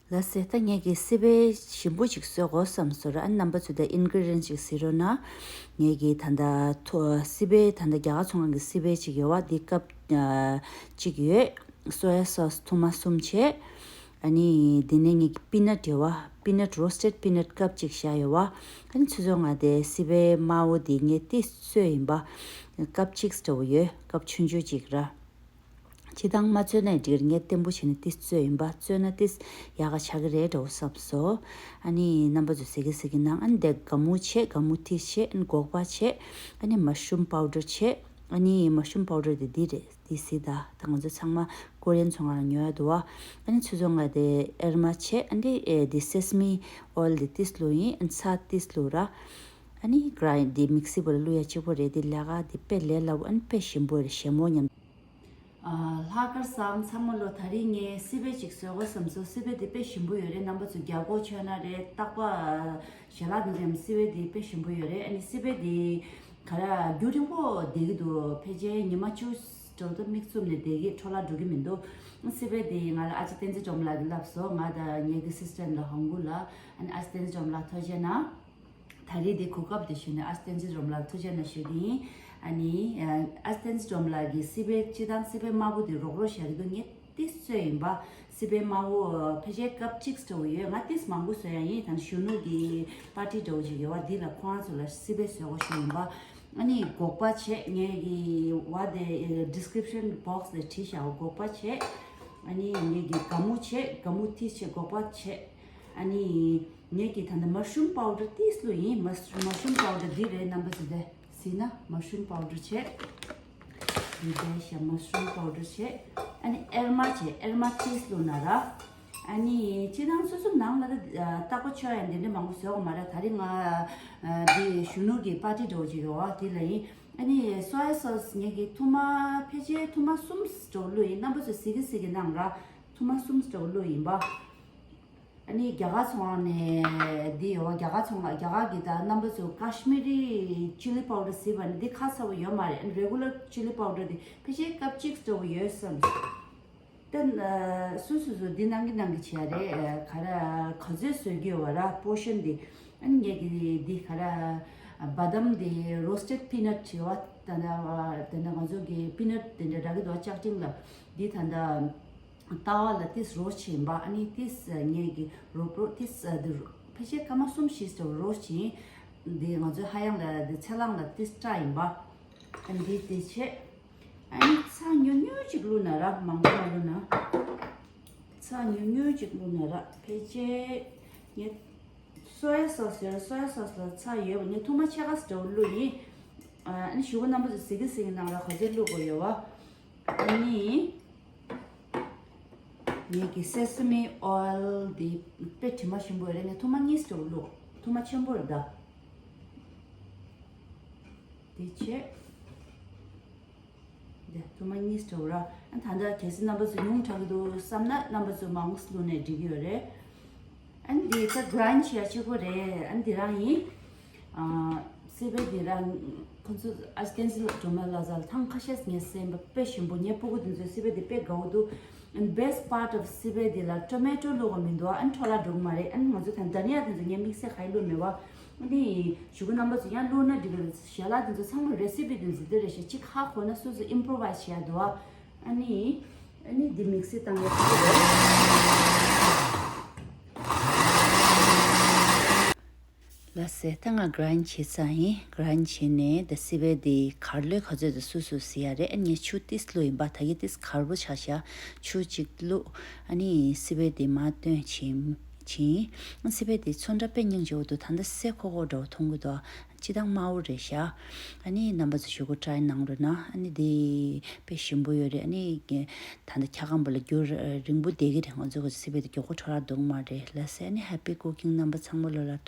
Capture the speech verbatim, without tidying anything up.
ལགས་སེ། ད་ངས་ཀྱི་སི་པན་ཞིམ་པོ་ཅིག་བཟོ་དགོས་བསམ་སོང་ར། ཨ་ནི་རྣམ་པ་ཚོས་ད་ཨིན་གི་རི་ཌི་ཡན་ཊི་ཅིག་གཟིགས་རོགས་གནང་། ངས་ཀྱི་ད་ལྟ་ཐོ་སི་པན་ད་ལྟ་རྒྱ་གར་ཚོང་ཁང་གི་སི་པན་ཅིག་ཡོད་བ། འདི་ཀབ་ཨ་གཅིག་ཡོད། སོ་ཡ་སོ་སི་ཐུར་མ་གསུམ་བྱས། ཨ་ནི་འདི་ནས་ངས་ཀྱི་པི་ནཊ་ཡོད་བ། པི་ནཊ་རོ་སི་ཊེཌ་པི་ནཊ་ཀབ་གཅིག་བཞག་ཡོད་བ། ཨ་ནི་ཆུ་ཚོད་ལྔ་དེ་སི་པན་དམར་པོ་འདི་ངས་ཏིས་བཙོས་ཡིན་པ། ཀབ་གཅིག་འདྲ་བོ་ཡོད། ཀབ་ཆུང་ཆུང་ཅིག་ར། སྤྱིར་བཏང་མ་བཙོས་ནའི་འགྲིག་རེད། ངས་བརྟན་པོ་བྱས་ནས་ཏིས་བཙོས་ཡིན་པ། བཙོས་ན་ཏིས་ཡག་ག་ཆགས་ཀྱི་རེད་འདྲ་བོ་བསམ་སོང་། ཨ་ནི་རྣམ་པ་ཚོས་གཟིགས་ཀྱི་གཟིགས་ཀྱི་གནང་། ཨ་ནི་དེ་སྒ་སྨུག་བྱས། སྒ་སྨུག་ཏིས་བྱས། ཨ་ནི་སྒོག་པ་བྱས། ཨ་ནི་མ་ཤུམ་པའུ་ཌར་བྱས། ཨ་ནི་མ་ཤུམ་པའུ་ཌར་དེ་འདི་རེད། འདི་གཟིགས་ད། ད་ང་ཚོ་ཚང་མ་ཀོ་རི་ཡན་ཚོང་ཁང་ལ་ཉོ་ཡ་འདུག་བ། ཨ་ནི་ཆུ་ཚོད་ལྔ་དེ་ཨེར་མ་བྱས། ཨ་ནི་ཨེ་འདི་སེ་སི་མི་ཨོ་ཡལ་དེ་ཏིས་བླུགས་ཡིན། ཨ་ནི་ཚྭ་ཏིས་བླུགས་ར། ཨ་ནི་གྷ་རའིན་འདི་མིག་སི་བོ་ལ་བླུགས་ཡ་གཅིག་པོ་རེད། འདི་ལས་ཀ་འདི་དཔེ་ལས་སླ་པོ། ཨ་ནི་དཔེ་ཞིམ་པོ་རེད། ཞིམ་པོ་མཉམ། ཨ། ལྷག་དཀར་བཟང་ཚང་མ་ལོ། ད་རིང་ངས་སི་པན་ཅིག་བཟོ་དགོས་བསམ་སོང་། སི་པན་འདི་དཔེ་ཞིམ་པོ་ཡོད་རེད། རྣམ་པ་ཚོ་རྒྱ་སྒོག་མཆོད་ན་རེད། རྟག་པར་ཞལ་ལག་འདི་འཛེམ། སི་པན་འདི་དཔེ་ཞིམ་པོ་ཡོད་རེད། ཨ་ནི་སི་པན་འདི་ག་ར་རྒྱུན་རིང་པོ་བསྡད་ཀྱི་འདུག་ཕལ་ཆེར་ཉི་མ་བཅུ་འགྲོ་འདུག་མིག་བཙུམ་ནས་བསྡད་ཀྱི། འཕྲོ་བརླག་འགྲོ་གི་མི་འདུག་སི་པན་འདི་ང་ལ་ཨ་ཅེ་བསྟན་འཛིན་སྒྲོལ་མ་ལགས་ཀྱིས་བསླབས་སོང་། ང་དང་ངེད་ཀྱི་སི་སི་ཊར་ལ་ཧོང་གུ་ལ། ཨ་ནི་ཨ་ཅེ་བསྟན་འཛིན་སྒྲོལ་མ་ལགས་ཐུགས་རྗེ་གནང་། ད་རེས་འདི་གོ་སྐབས་འདི་ཞུས་ནས་ཨ་ཅེ་བསྟན་འཛིན་སྒྲོལ་མ་ལགས་ཐུགས་རྗེ་གནང་ཞུ་གི་ཡིན། ཨ་ནི་ཨ་ཅེ་བསྟན་འཛིན་སྒྲོལ་མ་ལགས་ཀྱིས་སི་པན་སྤྱིར་བཏང་སི་པན་དམར་པོ་འདི་རོགས་རོགས་བཞག་གི་འདུག་ངས་ཏིས་བཙོས་ཡིན་པ། སི་པན་དམར་པོ་ཕལ་ཆེར་ཀབ་གཅིག་འདྲ་བོ་ཡོད། ང་ཏིས་མང་པོ་བཟོ་ཡ་ཡིན། ད་ནི་གཞོན་ནུ་གི་པར་ཊི་འདྲ་བོ་ཞིག་ཡོད་བ། འདི་ལ་ཁོ་རང་ཚོ་ལ་སི་པན་བཟོ་དགོས་ཞུས་ཡིན་པ། ཨ་ནི་སྒོག་པ་བྱས། ངས་ཀྱི་བ་དེ་ཌི་སི་ཀི་རིབ་ཤན་བོག་སི་ལ་བྲིས་བཞག་སྒོག་པ་བྱས། ཨ་ནི་ངས་ཀྱི་སྒ་སྨུག་བྱས། སྒ་སྨུག་ཏིས་བྱས། སྒོག་པ་བྱས། ཨ་ནི་ངས་ཀྱི་ད་ལྟ་མ་ཤུམ་པའུ་ཌར་ཏིས་བླུགས་ཡིན། མ་མ་ཤུམ་པའུ་ཌར་འདི་རེད། རྣམ་པ་ཚོ་དེ་གཟིགས་ན་མ་ཤུམ་པའུ་ཌར་བྱས། འདི་འདྲ་ཞིག་མ་ཤུམ་པའུ་ཌར་བྱས། ཨ་ནི་ཨེར་མ་བྱས། ཨེར་མ་ཏིས་བླུགས་ན་ར། ཨ་ནི་སྤྱིར་བཏང་སོ་སོ་ནང་ལ་ད་རྟག་པར་མཆོད་ཡ་འདི་འདྲ་མང་པོ་བཟོ་གི་མ་རེད། ད་རིང་ང་འདི་གཞོན་ནུ་གི་པར་ཊི་འདྲ་བོ་ཅིག་ཡོད་བ། འདི་ལ་ཡིན། ཨ་ནི་སོ་ཡ་སོ་སི་ངས་ཀྱི་ཐུར་མ་ཕལ་ཆེར་ཐུར་མ་གསུམ་འདྲ་བོ་བླུགས་ཡིན། རྣམ་པ་ཚོས་གཟིགས་ཀྱི་གཟིགས་ཀྱི་གནང་ར། ཐུར་མ་གསུམ་འདྲ་བོ་བླུགས་ཡིན་པ། ཨ་ནི་རྒྱ་གར་ཚོང་ཁང་ནས་འདི་ཡོད་བ། རྒྱ་གར་ཚོང་ཁང་། རྒྱ་གར་གྱི་ད་རྣམ་པ་ཚོ་ཀ་ཤི་མི་རི་ཅི་ལི་པའུ་ཌར་ཟེར་བ་ནི་འདི་ཁ་ཚ་བོ་ཡོད་མ་རེད། ཨ་ནི་རེ་གུ་ལར་ཅི་ལི་པའུ་ཌར་འདི་ཕལ་ཆེར་ཀབ་གཅིག་འདྲ་བོ་ཡོད་བསམ། ད་སུ་སུ་སུ་འདི་གནང་གི་གནང་གི་བྱས་རེད། ག་ར་ག་ཚོད་བཟོ་རྒྱུ་ཡོད་བ་ར། པོར་ཤན་འདི། ཨ་ནི་ངས་ཀྱི་འདི་ག་ར་བ་དམ་འདི་རོ་སི་ཊེཌ་པི་ནཊ་བྱས་བ། ད་ད་ད་ང་ཚོ་གི་པི་ནཊ་འདི་འདྲ་འདྲ་གི་འདུག་བ། ལྕགས་ཀྲིན་ལ། འདི་ད་ད། ལྟ་བ་ལ་ཏིས་རོ་སི་ཊི་བྱིན་པ། ཨ་ནི་ཏིས་ངས་ཀྱི་རོ་པྲོ་ཏིས་འདི་ཕལ་ཆེར་སྐར་མ་གསུམ་བཞི་ཙམ་རོ་སི་ཊི་བྱིན། འདི་ང་ཚོའི་ཧ་ཡང་ལ་འདི་ཚལ་སླང་ལ་ཏིས་སྐྲ་ཡིན་པ། ཨ་འདི་དེ་བྱས། ཨ་ནི་ཚྭ་ཉུང་ཉུང་ཅིག་བླུགས་ན་ར། མང་པོ་མ་བླུགས་ན། ཚྭ་ཉུང་ཉུང་ཅིག་བླུགས་ན་ར། ཕལ་ཆེར་ངས་སོ་ཡ་སོ་སི་ཡོད་ར། སོ་ཡ་སོ་སི་ལ་ཚྭ་ཡོད་པ། ངས་ཐུར་མ་ཕྱེད་ཀ་ཙམ་འདྲ་བོ་བླུགས་ཡིན། ཨ་ནི་གཞུག་གུ་རྣམ་པ་ཚོ་གཟིགས་ཀྱི་གཟིགས་ཀྱི་གནང་ར། ག་ཚོད་བླུགས་དགོས་ཡོད་བ། ཨ་ནི། ངས་ཀྱི་སེ་སི་མི་ཨོ་ཡལ་འདི་དཔེ་དྲི་མ་ཞིམ་པོ་རེད། ངས་ཐུར་མ་གཉིས་འདྲ་བོ་བླུགས། ཐུར་མ་ཆེན་པོ་རེད་ད། འདི་བྱས། འདི་ཐུར་མ་གཉིས་འདྲ་བོ་ར། ཨ་ད་ལྟ་གལ་སྲིད་རྣམ་པ་ཚོ་ཉུང་དྲགས་ཀྱི་འདུག་བསམ་ན་རྣམ་པ་ཚོ་མང་པོ་བླུགས་ནས་འགྲིག་གི་ཡོད་རེད། ཨ་ནི་འདི་ད་གྷ་རའིན་ཌི་བྱེད་ཡ་གཅིག་པོ་རེད། ཨ་ནི་འདི་རང་ཡིན། ཨ་སི་པན་འདི་རང་ཁོང་ཚོ་ཨ་ཅེ་བསྟན་འཛིན་སྒྲོལ་མ་ལགས་ལ་ཐེངས་ཁ་ཤས་ངས་གསན་པ་དཔེ་ཞིམ་པོ། ངའི་སྤུ་གུ་དེ་ཚོས་སི་པན་འདི་དཔེ་དགའ་བོ་འདུག And best part of སི་པན་འདི་ལ་ཊོ་མེ་ཊོ་བླུགས་པ་མི་འདུག་ཨ་ནི་འཕྲོ་བརླག་འགྲོ་གི་མ་རེད། ཨ་ནི་ང་ཚོ་ད་དྷ་ནི་ཡ་དེ་ཚོ་ངས་དམིགས་བསལ་ག་ཡེ་བླུགས་མེད་པ། ཨ་ནི་གཞུག་གུ་རྣམ་པ་ཚོ་ཡང་བླུགས་ན་འགྲིག་གི་རེད། ཞལ་ལག་དེ་ཚོ་ཚང་མ་རེ་སི་པི་དེ་ཚོ་འདི་རེད་ཤག་གཅིག་ཧ་གོ་ན་སོ་སོ་ཨིམ་པོ་རོ་ཝའི་ཛི་བྱེད་ཡ་འདུག་ཨ་ནི། ཨ་ནི་འདི་དམིགས་བསལ་བཏང་ཡ་ཁག་པོ་རེད། ལགས་སེ། ད་ང་གྷ་རའིན་ཌི་བྱས་ཚར་ཡིན། གྷ་རའིན་ཌི་བྱས་ནས་ད་སི་པན་འདི་གར་ལོས་ག་ཚོད་དུ་སུ་སུ་ཟེར་ཡ་རེད། ཨ་ནི་ངས་ཆུ་ཏིས་བླུགས་ཡིན་པ། ད་གི་ཏིས་གར་པོ་ཆགས་ཤག་ཆུ་གཅིག་བླུགས། ཨ་ནི་སི་པན་འདི་མར་བཏོན་བྱིན་བྱིན། ཨ་སི་པན་འདི་ཚོན་ཁྲ་དཔེ་སྙིང་རྗེ་བོ་འདུག་ད་ལྟ་སེ་ཁོག་ཁོག་འདྲ་བོ་མཐོང་གི་འདུག་སྤྱིར་བཏང་དམར་པོ་རེད་ཤག་ཨ་ནི་རྣམ་པ་ཚོ་གཞུག་གུ་ཊ་རའི་གནང་རོགས་གནང་། ཨ་ནི་འདི་དཔེ་ཞིམ་པོ་ཡོད་རེད། ཨ་ནི་ད་ལྟ་འཁྱག་སྒམ་པོ་ལ་རྒྱུན་རིང་པོ་བསྡད་ཀྱི་རེད། ང་ཚོ་གི་སི་པན་འདི་མགྱོགས་པོ་འཕྲོ་བརླག་འགྲོ་གི་མ་རེད། ལགས་སེ། ཨ་ནི་ཧེ་པི་ཀུ་ཀིང་རྣམ་པ་ཚང་མ་ལོ་ལ་ཐུགས།